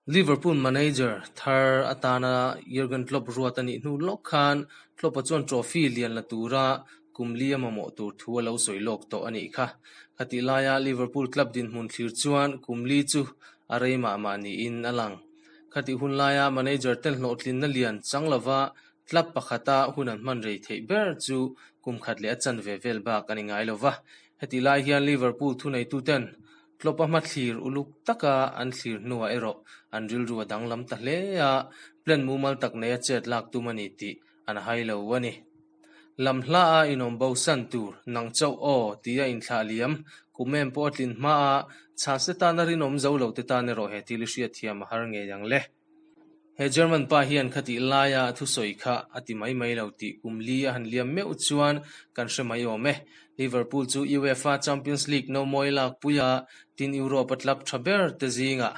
Liverpool manager thar atana Jurgen Klopp ruat a nih hnu lawk khan Klopp-a chuan trophy lian la tura kum li a mamawh tur thu a lo sawi lawk tawh a nih kha. Khatih laia Liverpool club dinhmun thlir chuan kum li chu a rei mah mah niin a lang. Khatih hun laia manager ten hlawhtlinna lian chang lova club pakhata hun an hman rei theih ber chu kum khat leh a chanve vel bak a ni ngai lova. Hetih lai hian Liverpool thuneituten Klopp-a hmathlir uluk taka an thlir hnuah erawh an rilru a danglam ta hle a, plan mumal tak neia chet lak tum a ni tih an hai lo a ni. Lam hla a inawm bo san tur nang chauh aw tia inthlah liam kum em pawh a tlin hma a, chhase tana rinawm zo lo te tan erawh he thil i hriatthiam a har ngei ang le. He German pa hian khatih laia a thusawi kha a ti mai mai lo tih kum li a han liam meuh chuan kan hre mai awm e. Liverpool chu UEFA Champions League no mawi lakpui a, tin Europe a club tha ber te zingah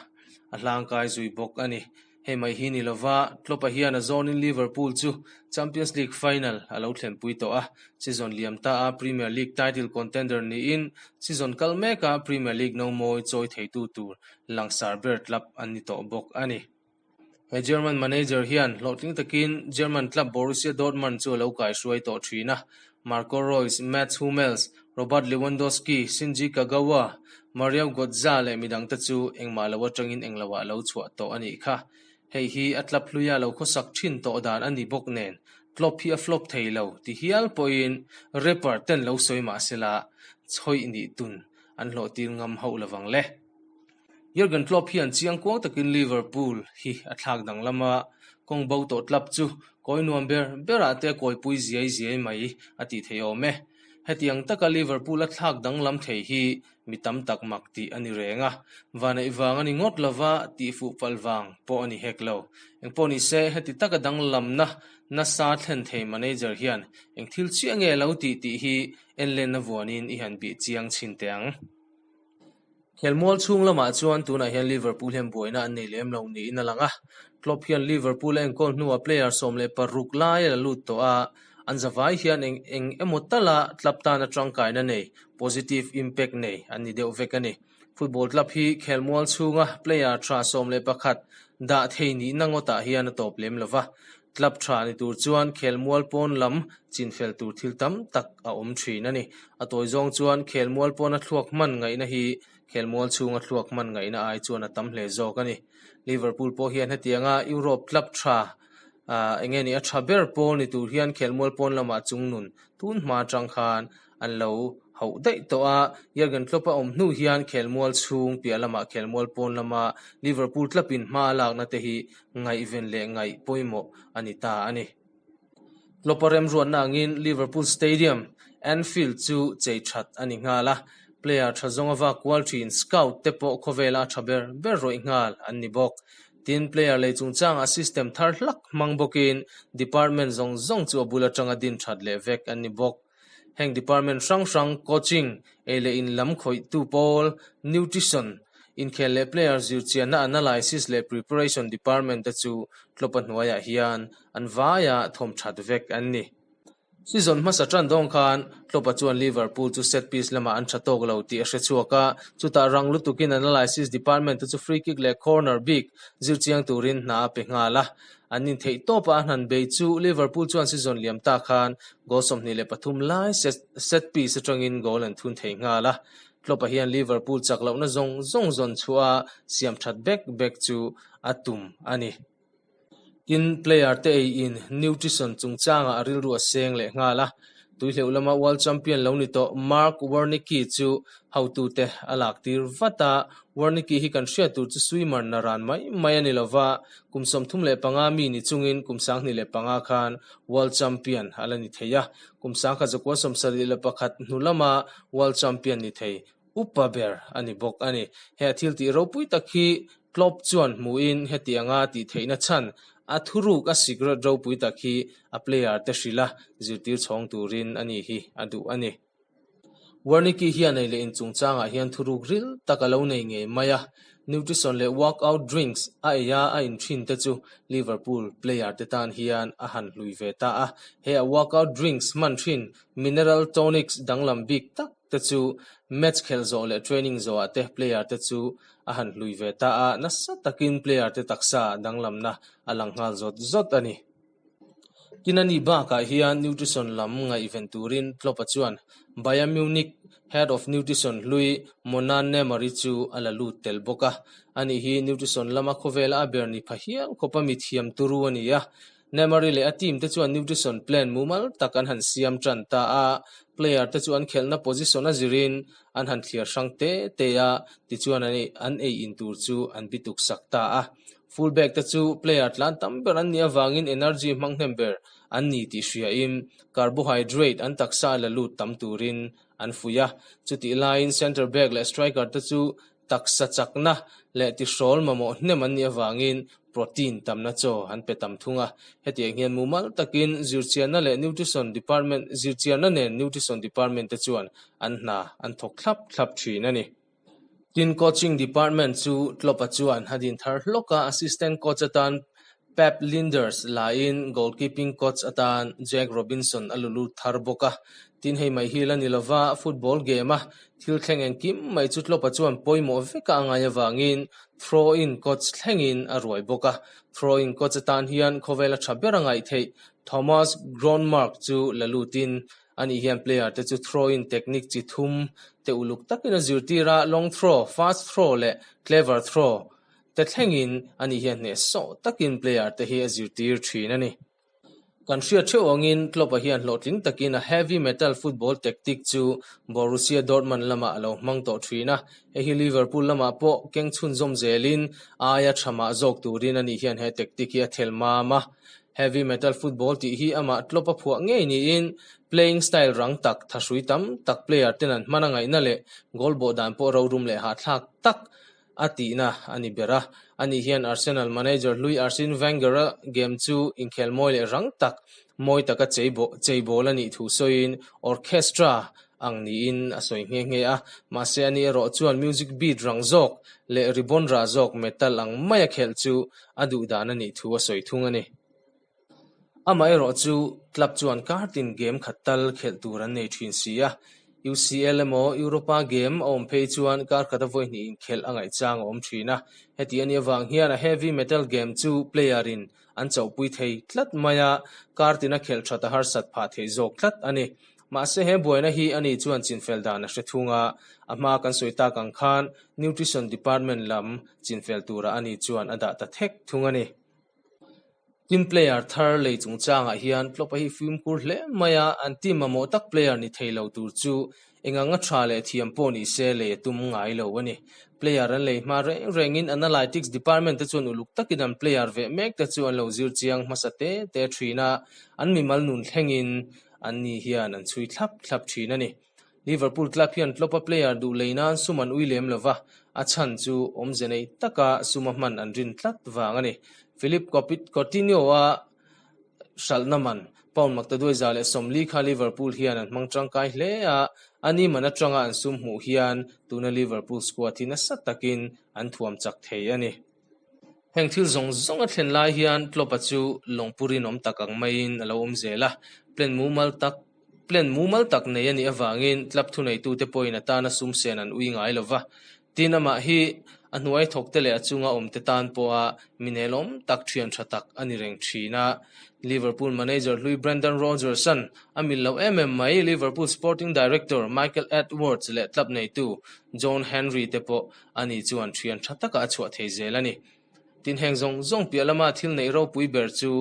a hlangkai zui bawk a ni. Hei mai hi ni lova, Klopp-a hian a zawnin Liverpool chu Champions League final a lo thlenpui tawh a, season liam ta a Premier League title contender niin season kal meka Premier League no mawi chawi theitu tur langsar ber club an ni tawh bawk a ni. He German manager hian hlawhtling takin German club Borussia Dortmund chu a lo kaihruai tawh thin a, Marco Reus, Mats Hummels, Robert Lewandowski, Shinji Kagawa, Mario Götze leh midangte chu engmah lo atangin engloah a lo chhuah tawh a nih kha. Hei hi a club hluia lo khawsak thin tawh dan a ni bawk nen Klopp hi a flop thei lo ti hial pawhin rapper ten lo sawi mah sela chhawih nih tun an hlawhtir ngam hauh lovang le. Jurgen Klopp hian chiang kuang takin Liverpool hi a thlak danglam a, kawng bo tawh club chu kawi nuam ber berah te a kawipui ziai ziai mai a tih theih awm e. Hetiang taka Liverpool a thlak danglam thei hi mi tam tak mak tih a ni reng a, vaneih vang a ni ngawt lova tih fuh palh vang pawh a ni hek lo. Engpawh ni se, heti taka danglamna nasa thlen thei manager hian eng thil chiah nge lo tih tih hi enlenna vuanin i han bih chiang chhin teh ang. Khelmual chhung lamah chuan tunah hian Liverpool hian buaina an nei lem lo niin a lang a, Klopp hian Liverpool a enkawl hnuah player 16 lai a la lut tawh a, an zavai hian eng eng emaw tala club tana tangkaina nei, positive impact nei an ni deuh vek a ni. Football club hi khelmual chhunga player tha 11 dah thei nihna ngawtah hian a tawp lem lo va, Club tha ni tur chuan khelmual pawn lam chinfel tur thil tam tak a awm thin a ni. A tawi zawng chuan khelmual pawna thluak hman ngaihna hi khelmual chhunga thluak hman ngaihna ai chuan a tam hle zawk a ni. Liverpool pawh hian hetianga Europe club tha eng nge ni a tha ber pawl ni tur hian khelmual pawn lamah chungnun tun hma atang khan an lo hauh daih tawh a, Jurgen Klopp a awm hnu hian khelmual chhung piah lamah khelmual pawn lama Liverpool club-in hma a lakna te hi ngaihven leh ngaih pawimawh a ni ta a ni. Klopp-a remruatna angin Liverpool Stadium, Anfield chu chei that a ni nghal a, player tha zawnga vak kual thin scout te pawh khawvela a tha ber ber rawih nghal an ni bawk. Tin, player lei chungchangah system thar hlak hmang bawkin department zawng zawng chu a bul atanga din that leh vek an ni bawk. Heng department hrang hrang coaching, ei leh in lam khawihtu pawl, nutrition, inkhel leh player zirchianna analysis leh preparation department te chu Klopp-a hnuaiah hian an vaia thawm that vek an ni. Season hmasa tan dawng khan Klopp-a chuan Liverpool chu set piece lamah an tha tawk lo tih a hre chhuak a, chutah rang lutukin analysis department te chu free kick leh corner bik zirchiang turin hna a pe nghal a. An intheih tawpa a hnan bei chu Liverpool chuan season liam ta khan goal 23 lai set piece atangin goal an thun thei nghal a. Klopp-a hian Liverpool chak lohna zawng zawng zawn chhuah a siam that bek bek chu a tum a ni. Tin, player te ei in nutrition chungchangah a rilru a seng leh nghal a. Tuihleuh lama World Champion lo ni tawh Mark Wernicke chu hotute a lak tir vat a, Wernicke hi kan hriat tur chu swimmer na ran mai mai a ni lova, kum 35 mi ni chungin kum 2005 khan World Champion a la ni thei a, kum 1971 hnu lama World Champion ni thei upa ber a ni bawk a ni. He a thil tih ropui tak hi Klopp chuan hmuhin hetianga tih theihna chhan a thuruk a secret ropui tak hi a player te hrilh a zirtir chhawng turin a ni hi a duh a ni. Wernicke hian ei leh in chungchangah hian thuruk ril tak a lo nei ngei mai a, nutrition leh workout drinks a ei a a in thin te chu Liverpool player te tan hian a han hlui ve ta a. He a workout drinks hman thin mineral tonics danglam bik tak. te chu match khelh zawh leh training zawhah te player te chu a han hlui ve ta a, nasa takin player te taksa danglamna a lang nghal zawt zawt a ni. Tin a nih bakah hian nutrition lam ngaihven turin Klopp-a chuan Bayern Munich head of nutrition hlui Mona Nemmer-i chu a la lut tel bawk a. Ani hi nutrition lama khawvela a ber ni pha hial khawpa mithiam turu a ni a. Nemmer-i leh a team te chuan nutrition plan mumal tak an han siam tan ta a, player te chu an khelhna position a zirin an han thliar hrang te te a, tichuan an ei in tur chu an bituk sak ta a. Full back te chu player tlan tam ber an nih avangin energy hmang hnem ber an ni tih hriain carbohydrate an taksa la lut tam turin an fuih a. Chutih laiin centre back leh striker te chu taksa chakna leh tihrawl mamawh hnem an nih avangin protein tamna chaw an pe tam thung a. Hetiang hian mumal takin zirchianna leh nutrition department zirchianna nen nutrition department te chuan an hna an thawk thlap thlap thin a ni. Tin, coaching department chu Klopp-a chuan a din thar hlawk a, assistant coach atan Pep Lijnders laiin goalkeeping coach atan Jack Robinson a lulut thar bawk a. Tin, hei mai hi la ni lova, football game-a thil thleng engkim mai chu Klopp-a chuan pawimawh veka a ngai avangin throw-in coach thlengin a ruai bawk a. Throw-in coach atan hian khawvela tha ber a ngaih theih Thomas Gronmark chu la lutin Ani hian player te chu throw-in technique chi thum te uluk takin a zirtir a, long throw, fast throw leh clever throw te thlengin ani hian hnehsawh takin player te hi a zirtir thin a ni. Kan hriat theuh angin Klopp-a hian hlawhtling takin a heavy metal football tactic chu Borussia Dortmund lamah a lo hmang tawh thin a, hei hi Liverpool lamah pawh keng chhunzawm zelin aia tha mah zawk turin ani hian he tactic hi a thel mam a. Heavy metal football tih hi amah Klopp a phuah ngei niin playing style rang tak, thahrui tam tak player ten an hman a ngaihna leh goal bawh dan pawh rorum leh hahthlak tak a tihna a ni ber a. Ani hian Arsenal manager hlui Arsene Wenger-a game chu inkhel mawi leh rang tak, mawi taka cheibawl a nih thu sawiin orchestra ang niin a sawi nghe nghe a. Mahse ani erawh chuan music beat rang zawk leh ribbon rah zawk metal ang maia khelh chu a duh dan a nih thu a sawi thung a ni. Amaherawh chu club chuan kar tin game khat tal khelh tur an nei thin si a, UCL emaw Europa game a awm phei chuan kar khat a vawi hnih inkhelh a ngaihchang a awm thin a. Heti a nih avang hian a heavy metal game chu player in an chauhpui thei tlat mai a, kar tina khelh that a harsat phah thei zawk tlat a ni. Mahse he buaina hi ani chuan chinfel dan a hre thung a, a hma kan sawi tak ang khan Nutrition Department lam chinfel tura ani chuan a dah ta thek thung a ni. Tin player thar lei chungchangah hian Klopp-a hi fimkhur hle mai a, an team mamawh tak player ni thei lo tur chu eng anga tha leh thiam pawh ni se lei a tum ngai lo a ni. Player an lei hma reng rengin Analytics Department te chuan uluk takin an player veh mek te chu an lo zir chiang hmasa te te thin a, an mimal nun thlengin an ni hian an chhui thlap thlap thin a ni. Liverpool club hian Klopp-a player duh lei nan sum an ui lem lova, a chhan chu awmze nei taka sum a hman an rin tlat vang a ni. Philippe Coutinho-a hralhna man pound maktaduai 140 kha Liverpool hian an hmang tangkai hle a, a ni man atanga an sum hmuh hian tuna Liverpool squad hi nasa takin an thuam chak thei a ni. Heng thil zawng zawng a thlen lai hian Klopp-a chu lawngpu rinawm tak ang maiin a lo awm zel a, plan mumal tak plan mumal tak nei a nih avangin club thuneitute pawhin a tana sum sen an ui ngai lo va. Tin, amah hi a hnuai thawkte leh a chunga awmte tan pawha mi nelawm tak thian tha tak a ni reng thin a. Liverpool manager hlui Brendan Rodgers-a'n a mil lo em em mai, Liverpool sporting director Michael Edwards leh club neitu John Henry te pawh ani chuan thian tha taka a chhuah thei zel a ni. Tin heng zawng zawng piah lama thil neih ropui ber chu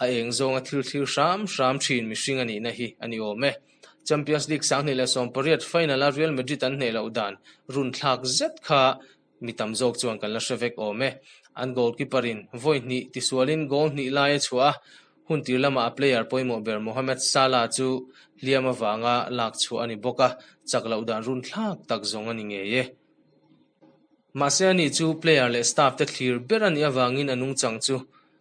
a eng zawnga thil thlir hram hram thin mihring a nihna hi a ni awm e. Champions League 2018 final a Real Madrid an hneh loh dan run thlak zet kha mi tam zawk chuan kan la hre vek awm e. An goalkeeper in vawi hnih tisualin goal hnih lai a chhuah a, hun tir lamah a player pawimawh ber Mohamed Salah chu hliam avanga lak chhuah a ni bawk a, chak loh dan run thlak tak zawng a ni ngei e. Mahse ani chu player leh staff te thlir ber a nih avangin a nungchang chu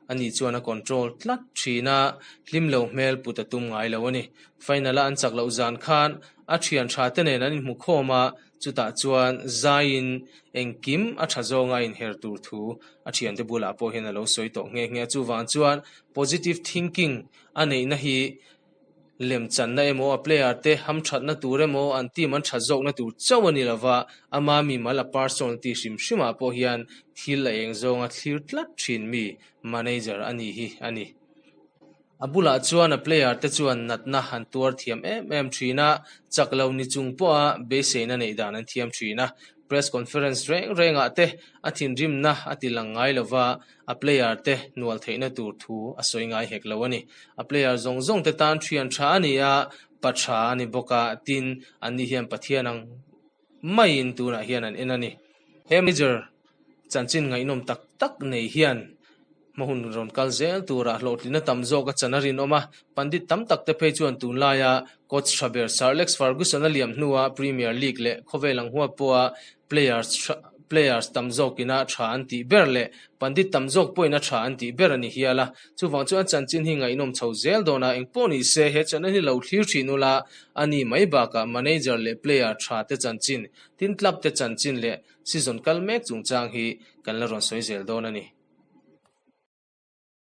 ani chuan a control tlat thin a, hlim lo hmel put a tum ngai lo a ni. Final a an chak loh zan khan a thian tha te nen an inhmu khawm a, chutah chuan zaiin engkim a tha zawnga a inher tur thu a thiante bulah pawh hian a lo sawi tawh nghe nghe a. Chuvang chuan positive thinking a neihna hi. Lemchanna emaw, a player te hamthatna tur emaw, an team an that zawkna tur chauh a ni lova, ama mimal a personality hrim hrimah pawh hian thil a eng zawnga thlir tlat thin mi manager a ni hi a ni. A bulah chuan a player te chuan natna an tuar thiam em em thin a, chak lo ni chung pawha beiseina neih dan an thiam thin a. Press conference reng rengah te a thinrimna a ti lang ngai lova, a player te hnual theihna tur thu a sawi ngai hek lo a ni. A player zawng zawng te tan thian tha a ni a, pa tha a ni bawk a, tin anni hian Pathian ang maiin tunah hian an en a ni. He manager chanchin ngaihnawm tak tak nei hian hma hun rawn kal zel turah hlawhtlinna tam zawk a chan a rinawm a, pandit tam tak te phei chuan tunlaia coach tha ber Sir Alex Ferguson a liam hnua Premier League leh khawvel ang huap pawha players players tam zawkina tha an tih ber leh pandit tam zawk pawhin a tha an tih ber a ni hial a. Chuvang chuan chanchin hi ngaihnawm chho zel dawn a, engpawh ni se he channel hi lo thlir thin ula a ni mai bakah manager leh player tha te chanchin, tin club te chanchin leh season kal mek chungchang hi kan la rawn sawi zel dawn a ni.